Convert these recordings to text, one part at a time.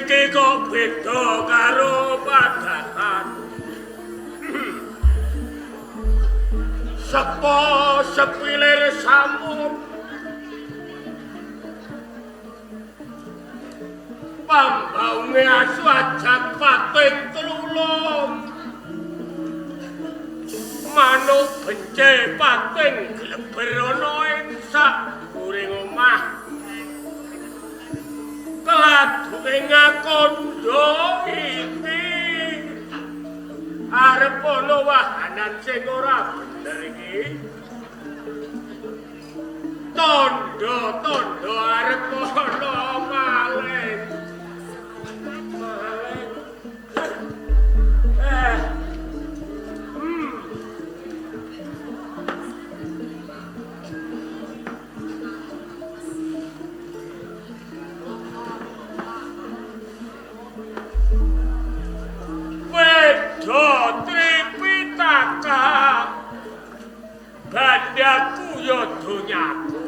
Iki kok beda karo padatan. Sepo sepilir sampun. Pambaunge asu ajat pating telulung. Manuk bence pating gleber ana ing sak guring omah. Keladuke ngakondo iki arep ana wahanan sing ora bener iki. Tondo-tondo arep ana maling. Maling. Wedo Tripitaka, bandaku ya donyaku.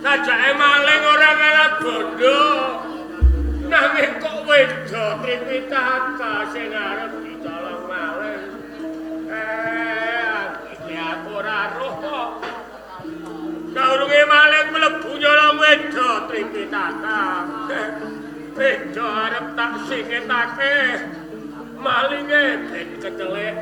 Sajake maling ora ngalah bondo, nanging kok wedo Tripitaka sing arep dicolong maling. Iki aku ora roh kok. Saurunge maling mlebu nyolong wedo Tripitaka. Wedo arep tak singetake, malinge ben kecelek.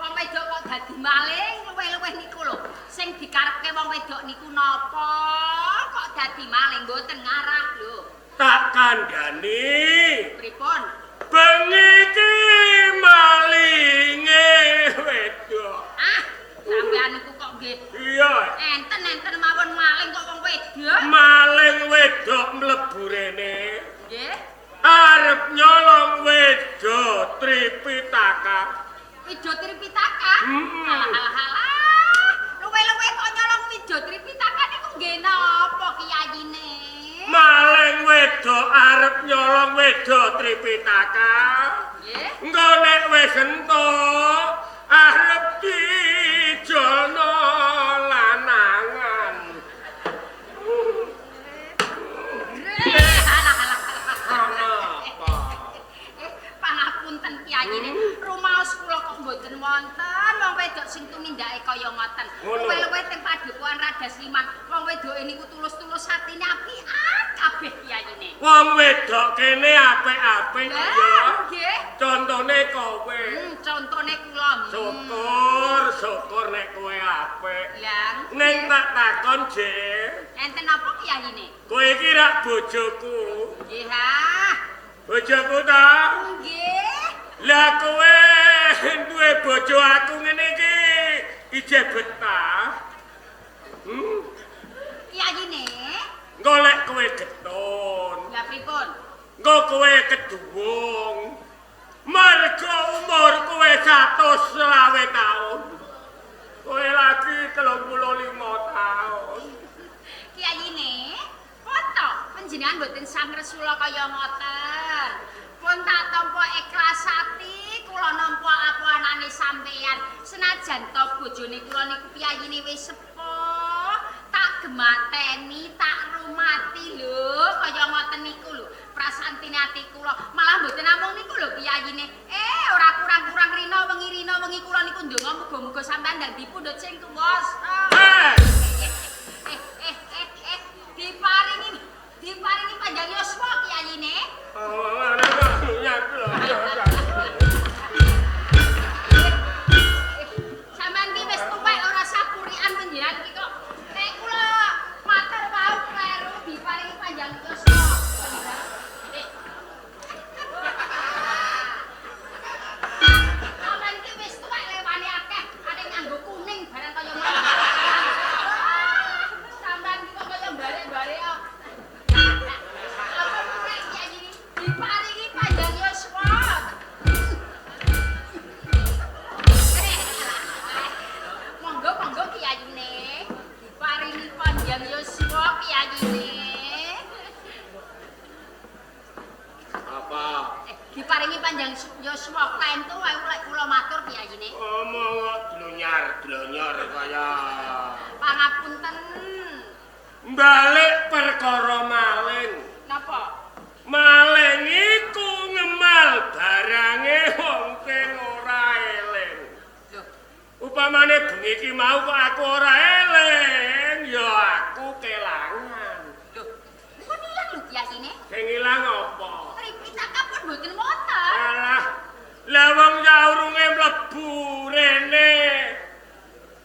Wong wedok kok dadi maling luwih-luwih niku lho. Sing dikarepke wong wedok wedok niku napa? Kok dadi maling mboten ngarah lho. Tak kandhani. Pripun? Bengi iki malinge wedok. Ah, sampean niku kok nggih. Iya. Enten-enten mawon maling kok wong wedok. Maling wedok mlebu rene. Nggih. Arep nyolong wedo Tripitaka. Wedo Tripitaka? Alah alah alah. Luwe-luwe kok nyolong wedo Tripitaka niku nggih napa kiyayine? Maling wedok arep nyolong wedo Tripitaka. Nggih. Engko nek wis entuk arep dijolno lanangan. Alah alah. Kenapa? Pangapunten kiyayine, rumaos kula kok mboten wonten wong wedok sing tumindake kaya ngoten. Luwe-luwe teng padepokan Rada Sliman, wong wedoke niku tulus-tulus atine apikan kabeh kiyayine. Wong wedok kene apik-apik ya. Nggih. Contone kowe. Contone kula. Syukur, syukur nek kowe apik. Lah, ning tak takon, Jek. Enten apa kiyayine? Kowe iki rak bojoku. Nggih, ha. Bojoku ta? Nggih. Lah kowe duwe bojo aku ngene iki ijeh betah. Kiyayine? Engko lek kowe getun. Lah pripun? Engko kowe keduwung. Mergo umur kowe 125 taun. Kowe lagi 35 taun. Kiyayine, foto panjenengan mboten sangresula kaya ngoten. Pun tak tampa ikhlas ati, kula nampa apa anane sampeyan. Senajan to bojone kula niku piyayine wis sepuh, tak gemateni, tak rumati lho, kaya ngoten niku lho. Prasantine ati kula malah mboten namung niku lho piyayine. Ora kurang-kurang rina wengi kula niku ndonga muga-muga sampeyan ndang dipundhut sing kuwasa. Diparingi panjang yuswa kiyayine. Sampeyan ki wis tuwek ora sapurian panjenengan ki kok. Nek kula matur wau kleru diparingi panjang yuswa. Sampeyan ki wis tuwek lewane akeh, ate nganggo kuning barang kaya ngono. Sampeyan ki kok kaya barek-barek kok. Apa nek kiai diparingi panjang yuswa. Monggo monggo kiyayine, diparingi panjang yuswa kiyayine. Apa? Diparingi panjang yuswa klentu wae lek kula matur kiyayine. Omong kok dlonyar-dlonyor kaya. Pangapunten. Balik perkara maling. Napa? Maling iku ngemal barange wong sing ora eling. Lho, upamane bengi iki mau kok aku ora eling, ya aku kelangan. Lho, kok ilang lho kiyayine? Sing ilang apa? Tripitaka pun mboten wonten. Alah, lah wong saurunge mlebu rene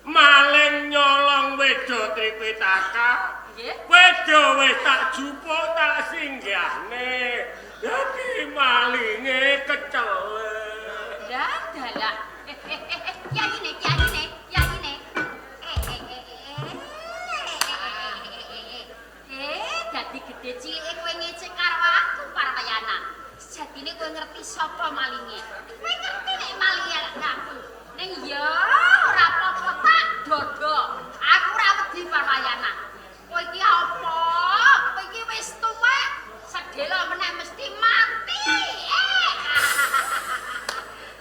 maling nyolong wedo Tripitaka. Nggih. Wedo wis tak jupuk tak singgahne. Dadi malinge kecelek. Lah dalah. Kiyayine, kiyayine, kiyayine. Dadi gedhe cilike kowe ngecek karo aku Parwayana. Sejatine kowe ngerti sapa malinge. Kowe ngerti nek malinge aku. Ning ya ora apa-apa tak dodo. Aku ora wedi Parwayana. Kowe iki apa? Kowe iki wis tuwek, sedhela meneh mesti mati.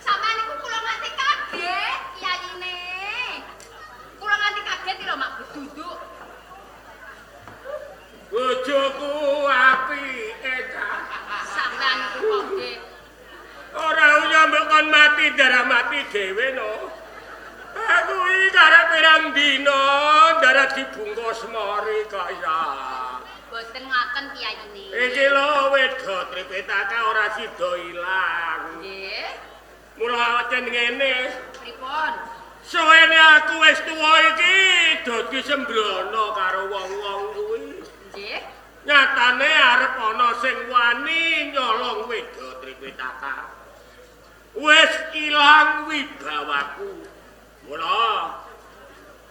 Sampeyan niku kula nganti kaget kiyayine. Kula nganti kaget lho mak beduduk. Bojoku apike ta. Sampeyan niku kok nggih. Ora usah mbok kon mati darah mati dhewe no. Aku iki karep pirang dina darah dibungkus mori kok ya. Mboten ngoten kiyayine. Iki lho wedo Tripitaka ora sida ilang. Nggih. Mula awake ngene. Pripun? Suwene aku wis tuwa iki dadi sembrono karo wong-wong kuwi. Nggih. Nyatane arep ana sing wani nyolong Weda Tripitaka. Wis ilang wibawaku. Mula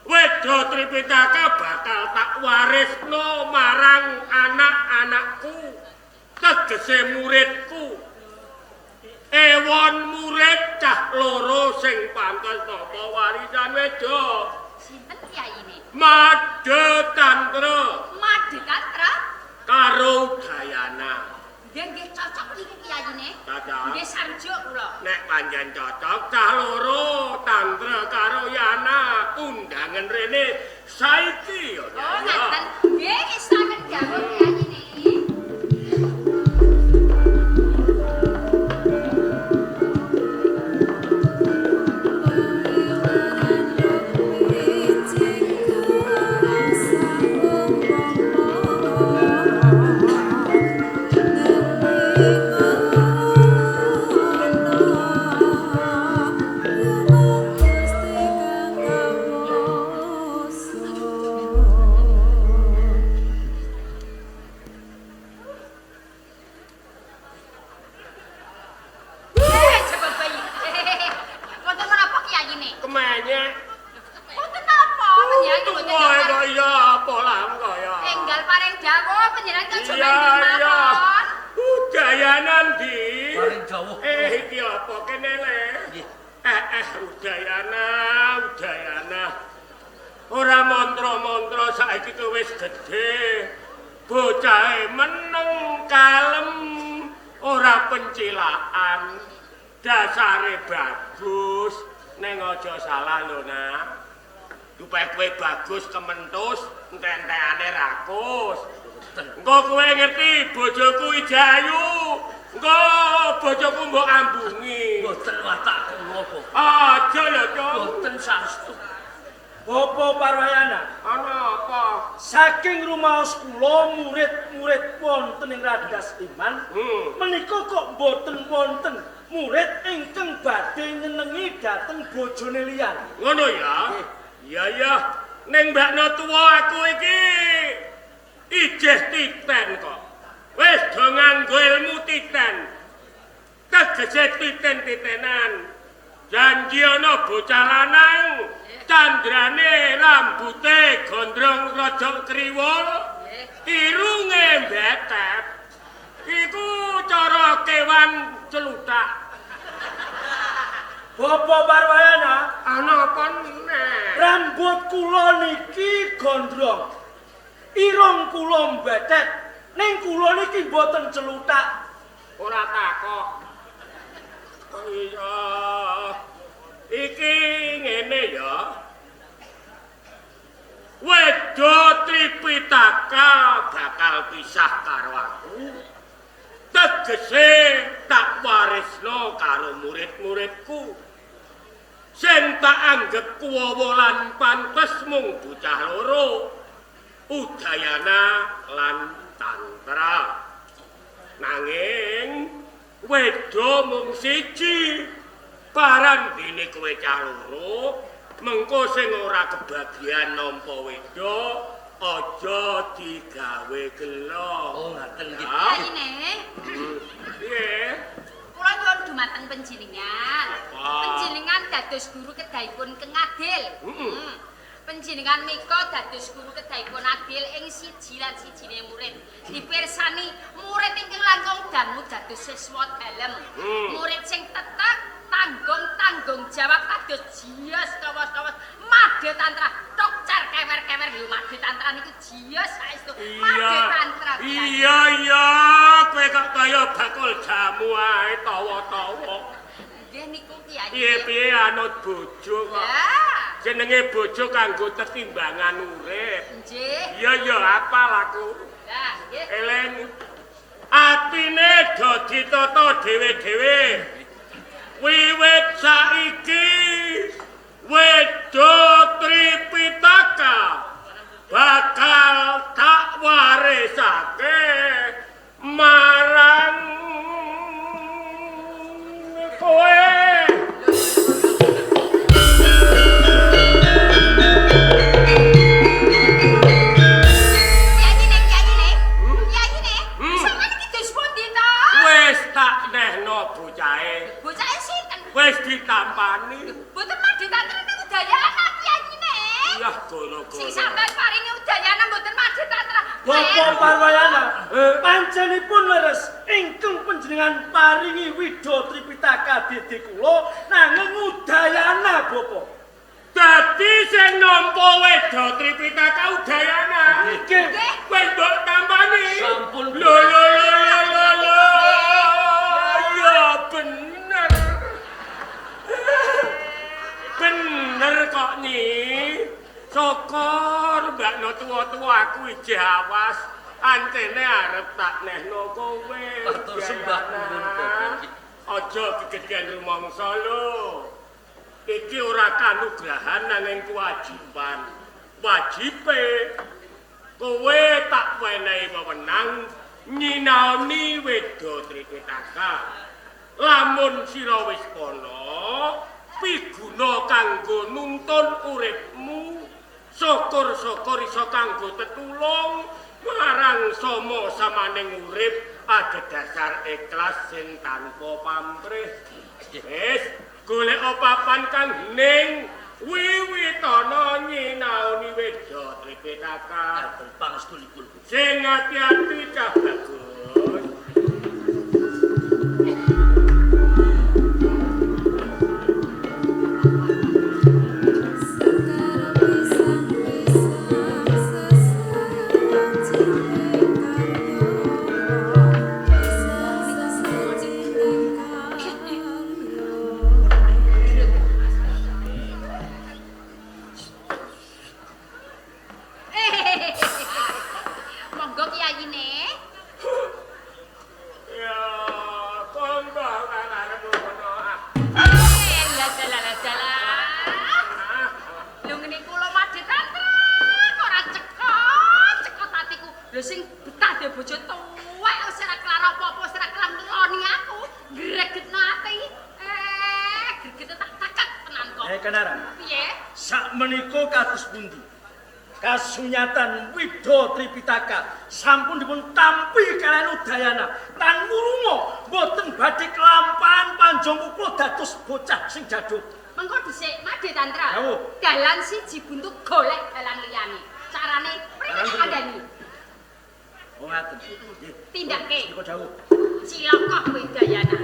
Weda Tripitaka bakal tak warisno marang anak-anakku, tegese muridku. Ewon murid cah loro sing pantes nampa warisan Weda. Sinten kiyayine? Madha Tantra. Madha Tantra karo Udayana. Nggih, nggih cocok niku kiyayine. Cocok. Nggih sarjuk kula. Nek pancen cocok cah loro Tantra karo Yana undangan rene saiki ya. Oh, ngaten. Nggih, isaken dawuh kiyayine. Udayana, Udayana. Ora mantra-mantra saiki wis gedhe. Bocahe meneng kalem, ora pencilaan. Dasare bagus, ning aja salah lho, Nak. Supaya kowe bagus kementus, entek-entekane rakus. Engko kowe ngerti bojoku Ijayu. Engko bojoku mbok ambungi. Mboten watak kula, Bapak. Aja lho, Cuk. Mboten saestu. Bapak Parwayana, ana apa? Saking rumaos kula murid-murid wonten ing Radas Iman, menika kok mboten wonten murid ingkang badhe nyenengi dhateng bojone liyan. Ngono ya? Iya ya. Ning mbakno tuwa aku iki ijeh titen kok. Wis do nganggo ilmu titen. Tegese titen-titenan. Janji ana bocah lanang, candrane rambute gondrong rada kriwul, irunge mbetet. Iku cara kewan celutak. Bapak Parwayana, ana apa neh? Rambut kula niki gondrong. Irung kula mbetet. Ning kula niki mboten celutak. Ora takok. Iya. Iki ngene ya. Weda Tripitaka bakal pisah karo aku. Tegese tak warisno karo murid-muridku. Sing tak anggep kuwawa lan pantes mung bocah loro, Udayana lan Tantra. Nanging Weda mung siji. Parandene kowe cah loro, mengko sing ora kebagian nampa weda aja digawe gelo. Oh, ngaten nggih. Kayine. Piye? Kula nyuwun dumateng panjenengan. Panjenengan dados guru kedahipun Kengadil. Panjenengan mika dados guru kedahipun adil ing siji lan sijine murid. Dipirsani murid ingkang langkung dangu dados siswa dalem. Murid sing tetep tanggung jawab kados jios kawas-kawas Madya Tantra tok car kewer-kewer lho Madya Tantra niku jios saestu. Madya Tantra. Iya iya, kowe kok kaya bakul jamu ae tawa-tawa. Nggih niku kiai. Piye-piye anut bojo kok. Jenenge bojo kanggo tetimbangan urip. Nggih. Iya iya apal aku. Lah nggih. Eling atine do ditata dhewe-dhewe. Wiwit saiki Weda Tripitaka bakal tak warisake marang kowe. Bapak Parwayana, panjenipun leres ingkang panjenengan paringi Wida Tripitaka dede kula nanging Udayana Bapak. Dadi sing nampa Weda Tripitaka Udayana. Nggih. Wis mbok tampani. Sampun. Lho lho lho lho lho. Ya bener. Bener kok nyi. Syukur mbakno tuwa-tuwa aku ijeh awas. Antene arep tak nehno kowe. Matur sembah nuwun Bapak. Aja gegedhen rumangsa lho. Iki ora kanugrahan nanging kewajiban. Wajibe kowe tak wenehi wewenang nyinaoni Weda Tripitaka. Lamun sira wis kono, piguna kanggo nuntun uripmu. Syukur-syukur iso kanggo tetulung marang sama samaning urip adhedhasar ikhlas sing tanpa pamrih. Wis, golek papan kang hening, wiwitana nyinaoni Weda Tripitaka. Ngaten pangestunipun. Sing ati-ati cah bagus. Monggo kiyayine. Ya, konggo kang arep ngono. Lah dalah dalah. Lho ngene kula madhe tantrek ora cekot, cekot atiku. Lho sing betah dhe bojo tuwek wis ora kelar apa-apa, wis ora kelar ngeloni aku, gregetno ati. Gregete tak takek tenan kok. Kanara. Piye? Sakmenika kados pundi? Kasunyatan Wida Tripitaka sampun dipun tampi kaliyan Udayana tan wurunga mboten badhe kelampahan panjangku kula dados bocah sing jaduk. Mengko dhisik Madhe Tantra. Dawuh. Dalan siji buntu golek dalan liyane. Carane priwe tak kandhani? Oh ngaten. Nggih. Tindake. Nika dawuh. Cilaka kowe Dayana.